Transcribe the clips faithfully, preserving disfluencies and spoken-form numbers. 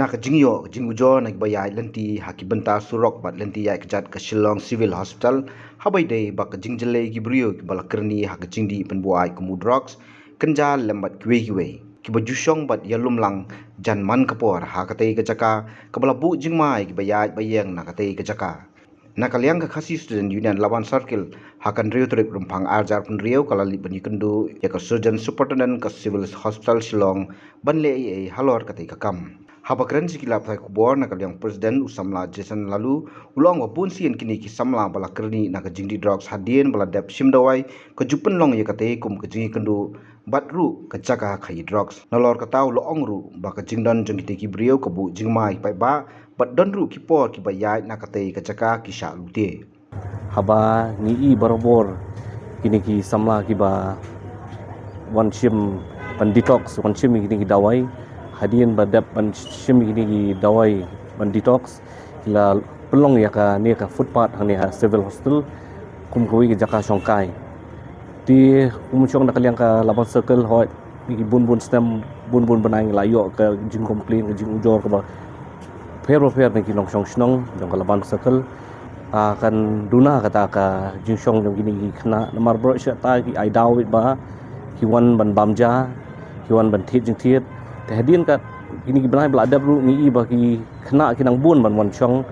Na ka jingïoh ka jingujor na kiba ïaid lynti ha ki bynta surok bad lynti ïaid kjat ka Shillong Civil Hospital, haba ïadei bad ka jingjyllei ki briew kiba la kyrni ha ka jingdih pynbuaid kum u drugs, kynja lem bad kiwei kiwei, kiba ju shong bad ïalumlang jan man ka por ha katei ka jaka, kaba la buh jingma ïa kiba ïaid ba ïeng na katei ka jaka. Na ka liang ka Khasi Student Union Laban Circle, ha ka hynriew tarik Rymphang arhajar phew hynriew ka la leit ban ïakynduh ïa ka Surgeon Superintendent ka Civil Hospital Shillong ban leh ei ei halor katei ka kam. Haba kren sha ki lad pathai khubor na ka liang u President u samla Jason Laloo, u la ong ba bun sien kine ki samla ba la kyrni na ka jingdih drugs hadien ba la dep shim dawai, ka ju pynlong ïa katei kum ka jingïakynduh bad ruh ka jaka khaïi drugs. Nalor kata u la ong ruh ba ka jingdon jong kitei ki briew ka buh jingma ïa ki paidbah, bad don ruh ki por kiba ïaid na katei ka jaka ki shah lute. Haba ngi i barabor kine ki samla kiba wan shim ban detox, wan shim kine ki dawai, hadien ba dep ban shim kine ki dawai ban detox, ki la pynlong ïa kane ka footpath hangne ha Civil Hospital kum kawei ka jaka shongkai. Te kum shong na ka liang ka Laban Circle, hooid, ki bun bun snem, bun bun bnai ngi la ïoh ka jingcomplain, ka jingujor kaba pher ba pher na ki nongshong shnong jong ka Laban Circle. Ah, kan duna kata ka jingshong jong kine ki khynnah, namar baroh shi katta ki ai daw beit ba ki wan ban bam ja, ki wan ban thied jingthied. Te hadien kat kine ki bnai ba la dep ruh ngi i ba ki khynnah ki nang bun ban wan shong,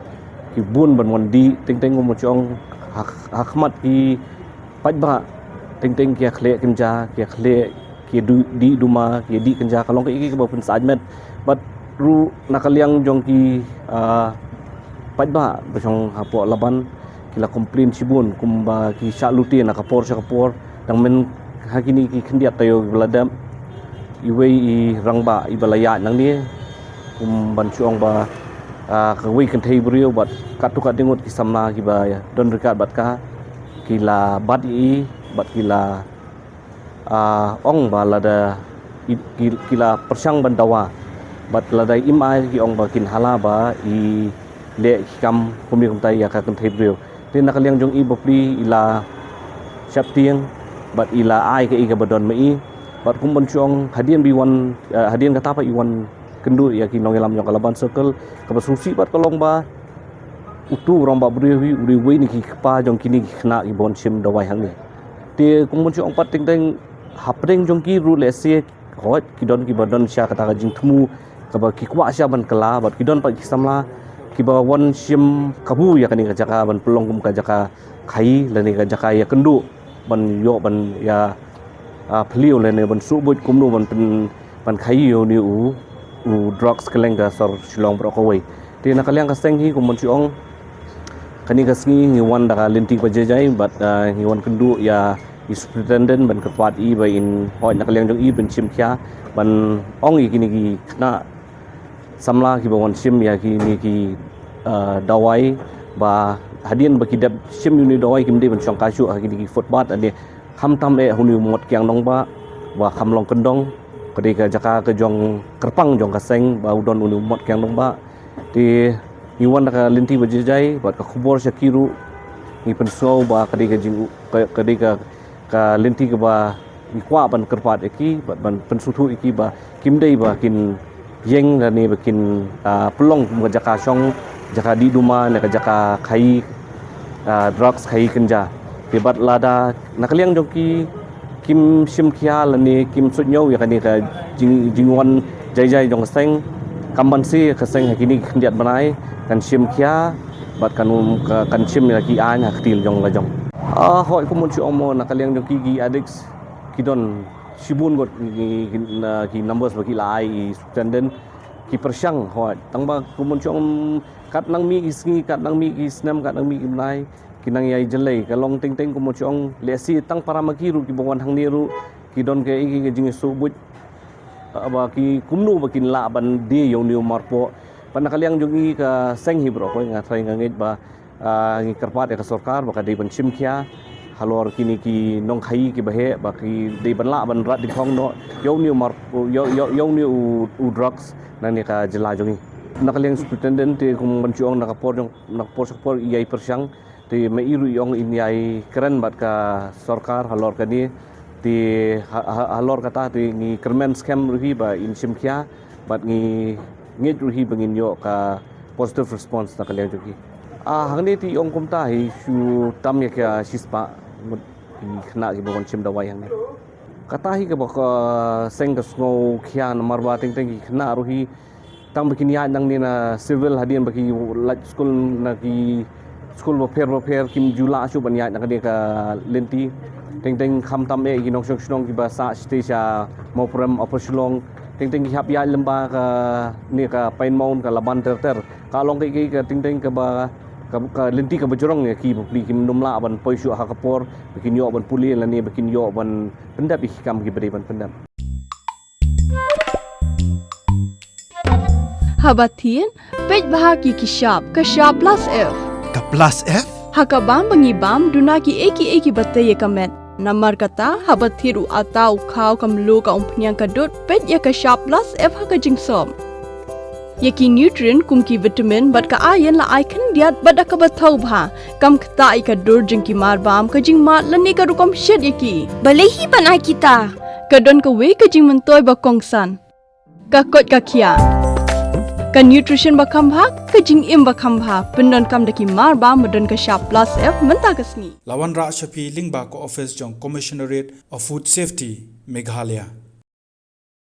ki bun ban wan dih, teng teng kum shong ha, ha khmat ki paidbah, teng teng ki ïakhleh kynja, ki ïakhleh, ki du-, dih duma, ki dih kynja, ka long kaei kaei kaba pynsah met. Bad ruh na ka liang jong ki, ah, paidbah ba shong hapoh Laban, ki la complain shibun kumba ki shah lute na ka por sha ka por. Dang mynta ha kine ki khyndiat taïew kiba la dep, iwei i rangbah iba la ïaid nangne, kum ban shu ong ba, ah, kawei kynthei briew bad katto katne ngut ki samla kiba don ryngkat bad ka, ki la bat ïa i bad ki la, ah, ong ba lada i, ki, ki la pyrshang ban dawa, bad lada im ai ki ong ba kin hala ba i leh ki kam kumne kumtai ïa ka kynthei briew. Te na ka liang jong i bapli i la sheptieng bad i la ai kaei kaba don ma i, bad kum ban shu ong hadien ba i wan, eh, hadien kata pat i wan kynduh ïa ki nongïalam jong ka Laban Circle, kaba sngewsih bad ka long ba utu u rangbah briew hi u dei uwei na ki kpa jong kine ki khynnah kiba wan shim dawai hangne. Te kum ban shu ong pat, teng teng hapdeng jong ki ruh lehse, hooid, ki don kiba don sha kata ka jingthmu kaba ki kwah sha ban kylla, bad ki don pat ki samla kiba wan shim kabu ïa kane ka jaka ban pynlong kum ka jaka khaïi lane ka jaka ïakynduh ban ïoh ban ïa, ah, phylliew lane ban suh buit kumno ban pyn, ban khaïi ïa une u, u drugs kylleng ka sor Shillong baroh kawei. Te na ka liang ka seng hi, kum ban shu ong, kane ka sngi ngi wan da ka lynti ba jai jai bad, ah, ngi wan kynduh ïa i Superintendent ban kyrpad ïa i ba in, hooid, na ka liang jong i ban shim khia ban ong ïa kine ki khynnah samla kiba wan shim ïa kine ki, ah, dawai, ba hadien ba ki dep shim ïa une u dawai kim dei ban shongkai shuh ha kine ki footpath, ane khamtam eh ha une u mot kiang nongbah ba kham long kyndong. Ka dei ka jaka ka jong kyrpang jong ka seng ba u don une u mot kiang nongbah. Te ngi wan da ka lynti ba jai jai bad ka khubor sha ki ruh, ngi pynsngew ba ka dei ka jing, ka, ka dei ka, ka lynti kaba ngi kwah ban kyrpad ïa ki bad ban pynsngewthuh ïa ki ba kim dei ba kin ïeng lane ba kin, ah, pynlong kum ka jaka shong, jaka dih duma ne ka jaka khaïi, ah, drugs, khaïi kynja. Te bad lada na ka liang jong ki kim shim khia lane kim suidñiew ïa kane ka jing, jingwan jai jai jong ka seng, kam banse ka seng ha kine ki khyndiat bnai kan shim khia bad kan, ka, kan shim ïa ki aiñ ha ka ktien jong la jong. Ah, hooid, kum ban shu ong mo, na ka liang jong ki, ki addicts ki don shibun ngut ki, ki, na, ki numbers ba ki la ai i Superintendent, ki pyrshang, hooid. Tang ba kum ban shu ong, kat nang mih ki sngi, kat nang mih ki snem, kat nang mih ki bnai, ki nang ïai jyllei. Ka long teng teng kum ban shu ong, lehse tang para ma ki ruh kiba wan hangne ruh ki don kaei kaei ka jingïasuh buit, ah, ba ki kumno ba kin lah ban die ïa une u marpoh. Bad na ka liang jong i ka seng hi baroh kawei, nga trai nga ngeit ba, ah, ngi kyrpad ïa ka sorkar ba ka dei ban shim khia halor kine ki nongkhaïi kiba heh, ba ki dei ban lah ban rat dkhong noh ïa une u mar, ïa, ïa, ïa une u, u drugs na kane ka jylla jong i. Na ka liang Superintendent, te kum ban shu ong, na ka por jong, na ka por sha ka por i ïai pyrshang. Te ma i ruh i ong in ïai kren bad ka sorkar halor kane. Te ha, ha, halor kata te ngi kyrmen skhem ruh hi ba in shim khia bad ngi, ngeit ruh hi ba ngin ïoh ka positive response na ka liang jong ki. Ah, hangne te ong kumta hi shu tam ïa ka shispah ngut ki khynnah kiba wan shim dawai hangne. Kata hi kaba ka seng ka sngew khia namar ba teng teng ki khynnah ruh hi tang ba kin ïaid nangne na civil hadien ba ki leit skul na ki skul bapher bapher kim ju lah shuh ban ïaid na kane ka lynti. Teng teng khamtam eh ki nongshong shnong kiba sah shatei sha Mawprem, Upper Shillong. Teng teng ki hap ïaid lem bad kane ka Pine Mount, ka Laban ter ter. Ka long kaei kaei ka teng teng kaba ka, ka lynti kaba jrong ïa ki bapli, kim nym lah ban poi shuh ha ka por ba kin ïoh ban pule lane ba kin ïoh ban pyndep ïa ki kam kiba dei ban pyndep. Haba thied, peit bha ïa ki shap, ka shap plus F. Ka plus F? Ha ka bam ba ngi bam, duna kiei kiei kiba tei ïa ka met. Namar kata, haba thied u atta, u khaw, ka mluh, ka umphniang, ka dud, peit ïa ka shap plus F ha ka jingsop. Ïa ki nutrient kum ki vitamin bad ka iron la ai khyndiat bad da kaba thaw bha. Kam ktah ïa ka dur jong ki marbam, ka jingmad lane ka rukom shet ïa ki. Balei hi ban ai kita? Ka don kawei ka jingmyntoi ba kongsan. Ka koit ka khiah. Ka nutrition ba kham bha, ka jingim ba kham bha. Pyndonkam da ki marbam ba don ka shap plus F mynta ka sngi. La wanrah sha phi lyngba ka office jong Commissionerate of Food Safety, Meghalaya.